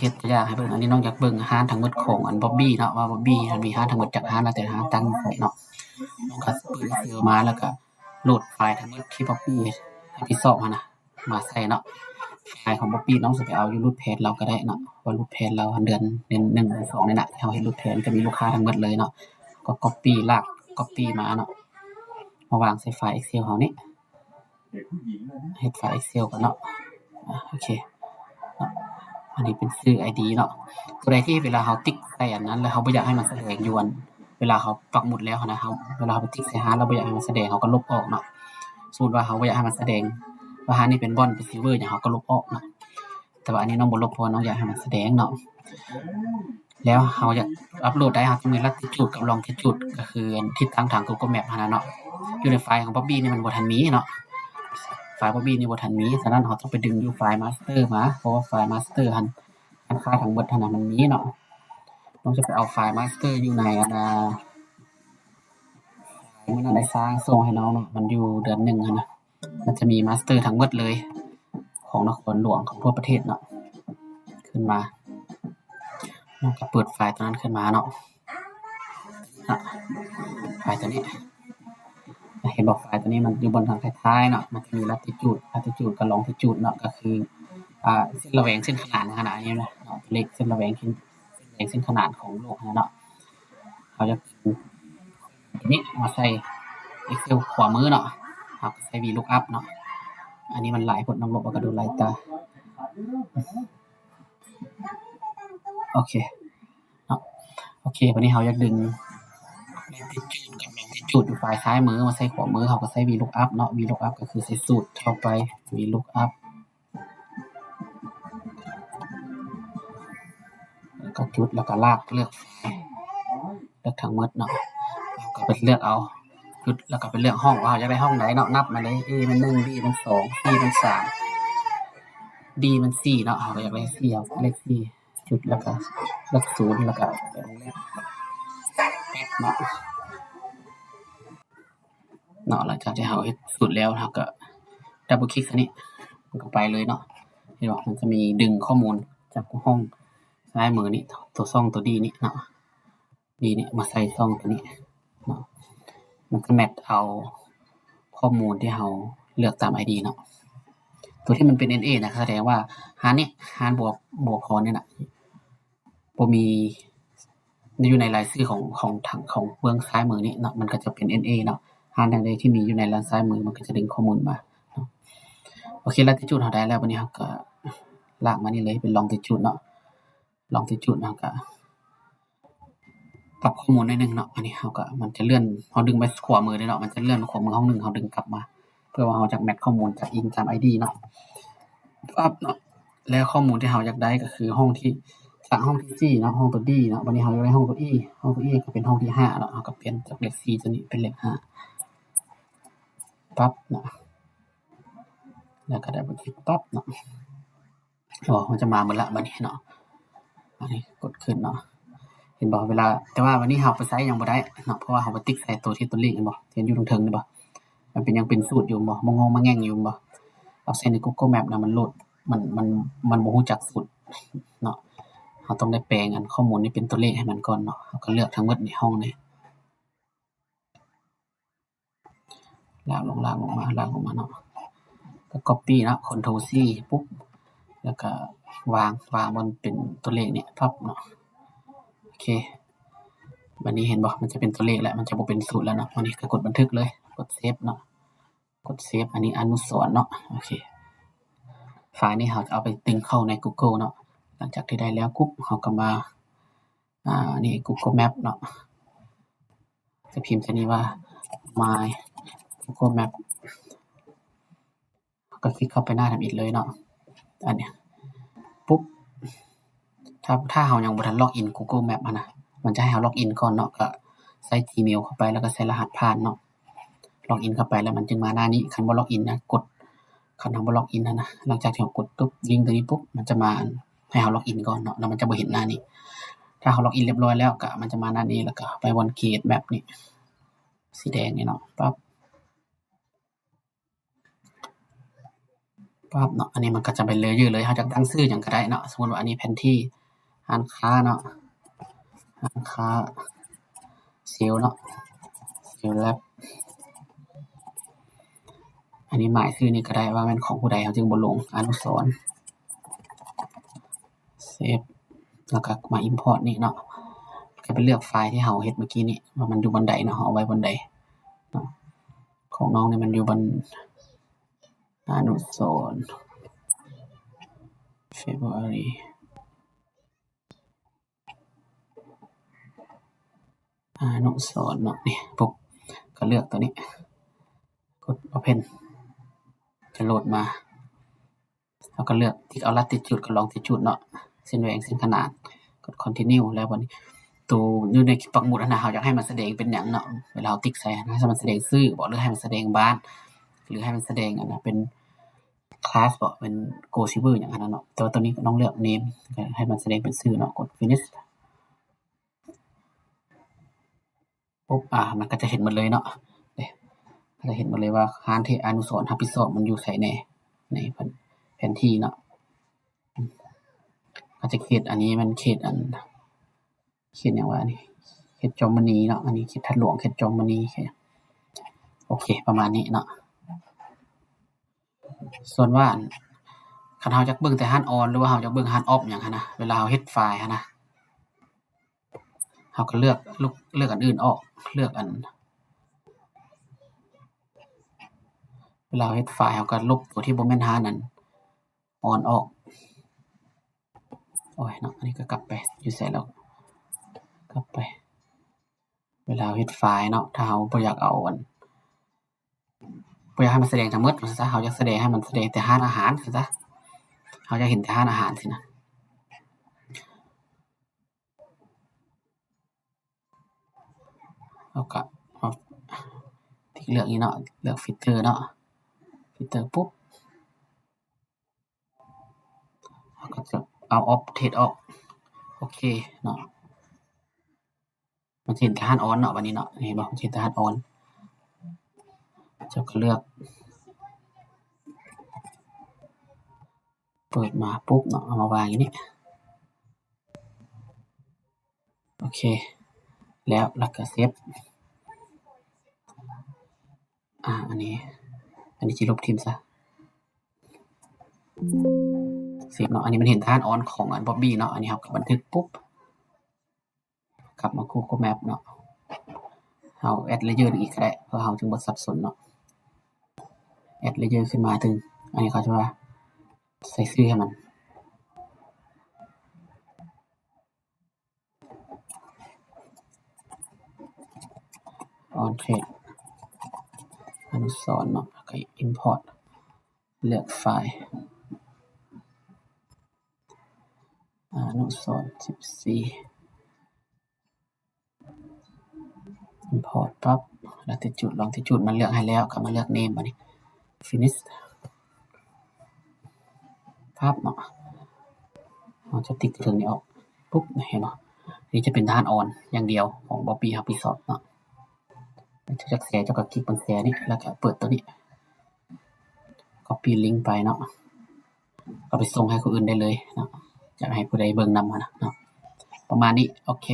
ເຮັດຕົວຢ່າງໃຫ້ເບິ່ງ. ອັນນີ້ນ້ອງຢາກເບິ່ງຮ້ານທັງໝົດຂອງອັນ Bobby ເນາະ ວ່າ Bobby ມັນມີຮ້ານທັງໝົດຈັກຮ້ານ ແລ້ວແຕ່ຮ້ານຕັ້ງຢູ່ໃສເນາະ. ນ້ອງກໍເປີດ Excel ມາ ແລ້ວກໍໂຫຼດໄຟລ໌ທັງໝົດທີ່ Bobby ຮັບຜິດຊອບຫັ້ນນະ ມາໃສ່ເນາະ. ໄຟລ໌ຂອງ Bobby ນ້ອງຊິໄປເອົາຢູ່ Root Page ລາວກໍໄດ້ເນາະ ວ່າ Root Page ລາວ ເດືອນ ເດືອນໜຶ່ງ ເດືອນສອງນີ້ນະ ທີ່ເຮົາເຮັດ Root Page ມັນຈະມີລູກຄ້າທັງໝົດເລີຍເນາະ. ກໍ Copy ລາກ Copy ມາເນາະ ມາວາງໃສ່ໄຟລ໌ Excel ເຮົານີ້. ເຮັດໄຟລ໌ Excel ກ່ອນເນາະ. ອາ ໂອເຄເນາະ. ອັນນີ້ເປັນຊື່ ID ເນາະ. ຕົວໃດທີ່ເວລາເຮົາຕິກໃສ່ອັນນັ້ນ ແລ້ວເຮົາບໍ່ຢາກໃຫ້ມັນສະແດງຢູ່ ອັນ ເວລາເຮົາປັກໝຸດແລ້ວຫັ້ນນະ ເຮົາ ເວລາເຮົາໄປຕິກໃສ່ຮ້ານ ແລ້ວບໍ່ຢາກໃຫ້ມັນສະແດງ ເຮົາກໍລົບອອກເນາະ. ສົມມຸດວ່າເຮົາບໍ່ຢາກໃຫ້ມັນສະແດງວ່າຮ້ານນີ້ເປັນບ່ອນ ເປັນ server ຫຍັງ ເຮົາກໍລົບອອກເນາະ. ແຕ່ວ່າອັນນີ້ນ້ອງບໍ່ລົບ ເພາະວ່ານ້ອງຢາກໃຫ້ມັນສະແດງເນາະ. ແລ້ວເຮົາຢາກອັບໂຫຼດໄດ້ ເຮົາຕ້ອງມີ Latitude ກັບ Longitude ກໍຄືທິດທາງທາງ Google Map ຫັ້ນນະເນາະ. ຢູ່ໃນໄຟລ໌ຂອງ Bobby ນີ້ມັນບໍ່ທັນມີເນາະ ໄຟລ໌ Bobby ນີ້ບໍ່ທັນມີ. ສະນັ້ນເຮົາຕ້ອງໄປດຶງຢູ່ໄຟລ໌ Master ມາ ເພາະວ່າໄຟລ໌ Master ຫັ້ນ ຮ້ານຄ້າທັງໝົດຫັ້ນນະ ມັນມີເນາະ. ນ້ອງຈະໄປເອົາໄຟລ໌ Master ຢູ່ໃນອັນນາ ມື້ນັ້ນໄອ້ຊ້າງສົ່ງໃຫ້ນ້ອງເນາະ ມັນຢູ່ເດືອນໜຶ່ງຫັ້ນນະ. ມັນຈະມີ Master ທັງໝົດເລີຍ ຂອງນະຄອນຫຼວງ ຂອງທົ່ວປະເທດເນາະ. ຂຶ້ນມາ ນ້ອງກໍເປີດໄຟລ໌ຕົວນັ້ນຂຶ້ນມາເນາະ. ອະ ໄຟລ໌ຕົວນີ້ ເຫັນບໍ່? ໄຟລ໌ຕົວນີ້ມັນຢູ່ບ່ອນທາງທ້າຍໆເນາະ ມັນຈະມີ Latitude Latitude ກັບ Longitude ເນາະ ກໍຄື ອາ ເສັ້ນລະແວງ ເສັ້ນຂະໜານຂະໜານນີ້ນະເນາະ ຕົວເລກເສັ້ນລະແວງ ເສັ້ນລະແວງ ເສັ້ນຂະໜານຂອງໂລກຫັ້ນນະເນາະ. ເຮົາຈະ ຕົວນີ້ມາໃສ່ Excel ຂວາມືເນາະ ເຮົາກໍໃສ່ VLOOKUP ເນາະ. ອັນນີ້ມັນຫຼາຍໂພດ ນ້ອງລົບເອົາກໍດູຫຼາຍຕາ. ໂອເຄເນາະ ໂອເຄ ບາດນີ້ເຮົາຢາກດຶງ Latitude ກັບ Longitude ຢູ່ຝ່າຍຊ້າຍມືມາໃສ່ຂວາມື ເຮົາກໍໃສ່ VLOOKUP ເນາະ. VLOOKUP ກໍຄືໃສ່ສູດເຂົ້າໄປ VLOOKUP ແລ້ວກໍຈຸດ ແລ້ວກໍລາກເລືອກໄຟລ໌ ເລືອກທັງໝົດເນາະ. ເຮົາກໍໄປເລືອກເອົາຈຸດ ແລ້ວກໍໄປເລືອກຫ້ອງວ່າເຮົາຢາກໄດ້ຫ້ອງໃດເນາະ. ນັບມາເລີຍ A ແມ່ນໜຶ່ງ B ແມ່ນສອງ C ແມ່ນສາມ D ແມ່ນສີ່ເນາະ. ເຮົາກໍຢາກໄດ້ສີ່ ເຮົາກໍເລືອກສີ່ຈຸດ ແລ້ວກໍເລືອກສູນ ແລ້ວກໍວງເລັບ ແປັດເນາະ. ເນາະ ຫຼັງຈາກທີ່ເຮົາເຮັດສູດແລ້ວ ເຮົາກໍດັບເບິນຄລິກໃສ່ນີ້ ມັນກໍໄປເລີຍເນາະ. ເຫັນບໍ່? ມັນຈະມີດຶງຂໍ້ມູນຈາກຫ້ອງຊ້າຍມືນີ້ ຕົວຊ່ອງຕົວ D ນີ້ເນາະ D ນີ້ມາໃສ່ຊ່ອງຕົວນີ້ເນາະ. ມັນຈະແມັດເອົາຂໍ້ມູນທີ່ເຮົາເລືອກຕາມ ID ເນາະ. ຕົວທີ່ມັນເປັນ NA ນະ ສະແດງວ່າຮ້ານນີ້ ຮ້ານບົວ ບົວພອນນີ້ນະ ບໍ່ມີ ຢູ່ໃນລາຍຊື່ຂອງ ຂອງທາງ ຂອງເບື້ອງຊ້າຍມືນີ້ເນາະ. ມັນກໍຈະເປັນ NA ເນາະ. ຮ້ານໃດທີ່ມີຢູ່ໃນລາຍຊ້າຍມື ມັນກໍຈະດຶງຂໍ້ມູນມາເນາະ. ໂອເຄ Latitude ເຮົາໄດ້ແລ້ວ ບາດນີ້ເຮົາກໍລາກມານີ້ເລີຍ ເປັນ Longitude ເນາະ. Longitude ເຮົາກໍປັບຂໍ້ມູນໜ້ອຍໜຶ່ງເນາະ. ອັນນີ້ເຮົາກໍ ມັນຈະເລື່ອນ ເຮົາດຶງໄປຂວາມືເດ້ເນາະ ມັນຈະເລື່ອນໄປຂວາມືຫ້ອງໜຶ່ງ ເຮົາດຶງກັບມາ ເພື່ອວ່າເຮົາຈະແມັດຂໍ້ມູນຈາກ ອີງຕາມ ID ເນາະ. ປັບເນາະ ແລ້ວຂໍ້ມູນທີ່ເຮົາຢາກໄດ້ກໍຄືຫ້ອງທີ່ ຈາກຫ້ອງທີສີ່ເນາະ ຫ້ອງຕົວ D ເນາະ. ບາດນີ້ເຮົາຢາກໄດ້ຫ້ອງຕົວ E ຫ້ອງຕົວ E ກໍເປັນຫ້ອງທີຫ້າເນາະ. ເຮົາກໍປ່ຽນຈາກເລກສີ່ຕົວນີ້ເປັນເລກຫ້າ ປັບເນາະ ແລ້ວກໍດັບເບິນຄລິກ ປັບເນາະ. ອໍ ມັນຈະມາໝົດລະບາດນີ້ເນາະ. ອັນນີ້ກົດຂຶ້ນເນາະ ເຫັນບໍ່? ເວລາ ແຕ່ວ່າບາດນີ້ເຮົາໄປໃຊ້ຫຍັງບໍ່ໄດ້ເນາະ ເພາະວ່າເຮົາໄປຕິກໃສ່ຕົວທີ່ຕົວເລກ ເຫັນບໍ່? ເຫັນຢູ່ເທິງໆນີ້ບໍ່? ມັນເປັນ ຍັງເປັນສູດຢູ່ແມ່ນບໍ່? ມັນງອງມາແງ່ງຢູ່ແມ່ນບໍ່? ເອົາໃສ່ໃນ Google Map ນະ ມັນໂຫຼດ ມັນ ມັນ ມັນບໍ່ຮູ້ຈັກສູດເນາະ. ເຮົາຕ້ອງໄດ້ແປງອັນຂໍ້ມູນນີ້ເປັນຕົວເລກໃຫ້ມັນກ່ອນເນາະ. ເຮົາກໍເລືອກທັງໝົດໃນຫ້ອງນີ້ ລາກລົງ ລາກລົງມາ ລາກລົງມາເນາະ. ກໍ Copy ເນາະ Ctrl C ປຸບ ແລ້ວກໍວາງ ວາງບ່ອນເປັນຕົວເລກນີ້ ປັບເນາະ. ໂອເຄ ບາດນີ້ເຫັນບໍ່? ມັນຈະເປັນຕົວເລກແລ້ວ ມັນຈະບໍ່ເປັນສູດແລ້ວເນາະ. ບາດນີ້ກໍກົດບັນທຶກເລີຍ ກົດ Save ເນາະ. ກົດ Save ອັນນີ້ອະນຸສອນເນາະ. ໂອເຄ ໄຟລ໌ນີ້ເຮົາຈະເອົາໄປດຶງເຂົ້າໃນ Google ເນາະ. ຫຼັງຈາກທີ່ໄດ້ແລ້ວປຸບ ເຮົາກໍມາ ອາ ນີ້ Google Map ເນາະ. ຈະພິມໃສ່ນີ້ວ່າ My Google Map ກໍຄລິກເຂົ້າໄປໜ້າທຳອິດເລີຍເນາະ. ອັນນີ້ປຸບ ຖ້າ ຖ້າເຮົາຍັງບໍ່ທັນ log in Google Map ຫັ້ນນະ ມັນຈະໃຫ້ເຮົາ log in ກ່ອນເນາະ. ກໍໃສ່ Gmail ເຂົ້າໄປ ແລ້ວກໍໃສ່ລະຫັດຜ່ານເນາະ. Log in ເຂົ້າໄປແລ້ວມັນຈຶ່ງມາໜ້ານີ້. ຄັນບໍ່ log in ນະ ກົດ ຄັນເຮົາບໍ່ log in ຫັ້ນນະ ຫຼັງຈາກທີ່ເຮົາກົດຕຸບ link ຕົວນີ້ປຸບ ມັນຈະມາ ໃຫ້ເຮົາ log in ກ່ອນເນາະ ແລ້ວມັນຈະບໍ່ເຫັນໜ້ານີ້. ຖ້າເຮົາ log in ຮຽບຮ້ອຍແລ້ວ ກໍມັນຈະມາໜ້ານີ້ ແລ້ວກໍໄປບ່ອນ Create Map ນີ້ ສີແດງນີ້ເນາະ. ປັບ ປັບເນາະ ອັນນີ້ມັນກໍຈະເປັນເລເຢີເລີຍ ເຮົາຈະຕັ້ງຊື່ຫຍັງກໍໄດ້ເນາະ ສົມມຸດວ່າອັນນີ້ແຜນທີ່ຮ້ານຄ້າເນາະ ຮ້ານຄ້າ ເຊວເນາະ ເຊວແລັບ ອັນນີ້ໝາຍຊື່ນີ້ກໍໄດ້ວ່າແມ່ນຂອງຜູ້ໃດ ເຮົາຈຶ່ງບໍ່ລົງ ອະນຸສອນ ເຊບ ແລ້ວກໍມາອິມພອດນີ້ເນາະ ກໍໄປເລືອກໄຟລ໌ທີ່ເຮົາເຮັດເມື່ອກີ້ນີ້ ວ່າມັນຢູ່ບ່ອນໃດເນາະ ເຮົາເອົາໄວ້ບ່ອນໃດເນາະ ຂອງນ້ອງນີ້ມັນຢູ່ບ່ອນ ອະນຸສອນ February ອະນຸສອນເນາະ ນີ້ ປຸບ ກໍເລືອກຕົວນີ້ ກົດ Open ຈະໂຫຼດມາ ເຮົາກໍເລືອກ ຕິກເອົາ Latitude ກັບ Longitude ເນາະ ເສັ້ນແຫວງ ເສັ້ນຂະໜານ ກົດ Continue ແລ້ວບັດນີ້ ໂຕຢູ່ໃນປັກໝຸດຫັ້ນນະ ເຮົາຢາກໃຫ້ມັນສະແດງເປັນຫຍັງເນາະ ເວລາເຮົາຕິກໃສ່ຫັ້ນນະ ໃຫ້ມັນສະແດງຊື່ບໍ ຫຼືໃຫ້ມັນສະແດງບ້ານ ຫຼືໃຫ້ມັນສະແດງອັນນະ ເປັນ class ບໍ ເປັນ Gold Silver ຫຍັງຫັ້ນນະເນາະ ແຕ່ວ່າຕົວນີ້ກໍຕ້ອງເລືອກ Name ໃຫ້ມັນສະແດງເປັນຊື່ເນາະ ກົດ Finish ປຸບ ອາ ມັນກໍຈະເຫັນໝົດເລີຍເນາະ ເດ້ ມັນຈະເຫັນໝົດເລີຍວ່າຮ້ານທີ່ອະນຸສອນຮັບຜິດຊອບມັນຢູ່ໃສແດ່ ໃນແຜນ ແຜນທີ່ເນາະ ອືມ ກໍຈະເຂດ ອັນນີ້ແມ່ນເຂດອັນ ເຂດຫຍັງວະອັນນີ້ ເຂດຈອມມະນີເນາະ ອັນນີ້ເຂດທາດຫຼວງ ເຂດຈອມມະນີ ໂອເຄ ປະມານນີ້ເນາະ. ສ່ວນວ່າ ອັນ ຄັນເຮົາຢາກເບິ່ງແຕ່ຮ້ານອອນ ຫຼືວ່າເຮົາຢາກເບິ່ງຮ້ານອອບຫຍັງຫັ້ນນະ ເວລາເຮົາເຮັດໄຟລ໌ຫັ້ນນະ ເຮົາກໍເລືອກ ເລືອກອັນອື່ນອອກ ເລືອກອັນ ເວລາເຮົາເຮັດໄຟລ໌ ເຮົາກໍລົບຕົວທີ່ບໍ່ແມ່ນຮ້ານອັນອອນອອກ ໂອ້ຍເນາະ ອັນນີ້ກໍກັບໄປ ຢູ່ໃສແລ້ວ ກັບໄປ ເວລາເຮົາເຮັດໄຟລ໌ເນາະ ຖ້າເຮົາບໍ່ຢາກເອົາອັນ ບໍ່ຢາກໃຫ້ມັນສະແດງທັງໝົດວ່າຊັ້ນຊະ ເຮົາຢາກສະແດງໃຫ້ມັນສະແດງແຕ່ຮ້ານອາຫານຊັ້ນຊະ ເຮົາຢາກເຫັນແຕ່ຮ້ານອາຫານຊີ້ນະ ເຮົາກໍມາຕິກເລືອກນີ້ເນາະ ເລືອກ Filter ເນາະ Filter ປຸບ ເຮົາກໍຈະເອົາ Off ເທດອອກ ໂອເຄເນາະ ມັນຈະເຫັນແຕ່ຮ້ານອອນເນາະ ບັດນີ້ເນາະ ເຫັນບໍ່ ມັນຈະເຫັນແຕ່ຮ້ານອອນ ເຈົ້າກໍເລືອກ ເປີດມາປຸບເນາະ ເອົາມາວາງຢູ່ນີ້ ໂອເຄ ແລ້ວ ແລ້ວກໍເຊບ ອາ ອັນນີ້ ອັນນີ້ຊິລົບຖິ້ມຊະ ເຊບເນາະ ອັນນີ້ມັນເຫັນແຕ່ຮ້ານອອນຂອງອັນ Bobby ເນາະ ອັນນີ້ເຮົາກໍບັນທຶກປຸບ ກັບມາ Google Map ເນາະ ເຮົາ add layer ອີກກໍໄດ້ ເພື່ອເຮົາຈຶ່ງບໍ່ສັບສົນເນາະ add layer ຂຶ້ນມາເຖິງ ອັນນີ້ເຂົາຈະວ່າ ໃສ່ຊື່ໃຫ້ມັນ ອອນເທດ ອະນຸສອນເນາະ ແລ້ວກໍອິມພອດ ເລືອກໄຟລ໌ ອະນຸສອນສິບສີ່ ອິມພອດປັບ ແລ້ວຕິດຈຸດ ລອງຕິດຈຸດ ມັນເລືອກໃຫ້ແລ້ວ ກໍມາເລືອກເນມ ບັດນີ້ finish ປັບເນາະ ເຮົາຈະຕິກເທິງນີ້ອອກ ປຸບ ເຫັນບໍ່ ນີ້ຈະເປັນທາດອອນຢ່າງດຽວຂອງ Bobby ຮັບຜິດຊອບເນາະ ເຈົ້າຢາກແຊ ເຈົ້າກໍຄລິກບນແຊນີ້ ແລ້ວກໍເປີດຕົວນີ້ copy link ໄປເນາະ ກໍໄປສົ່ງໃຫ້ຄົນອື່ນໄດ້ເລີຍເນາະ ຢາກໃຫ້ຜູ້ໃດເບິ່ງນຳຫັ້ນນະເນາະ ປະມານນີ້ ໂອເຄ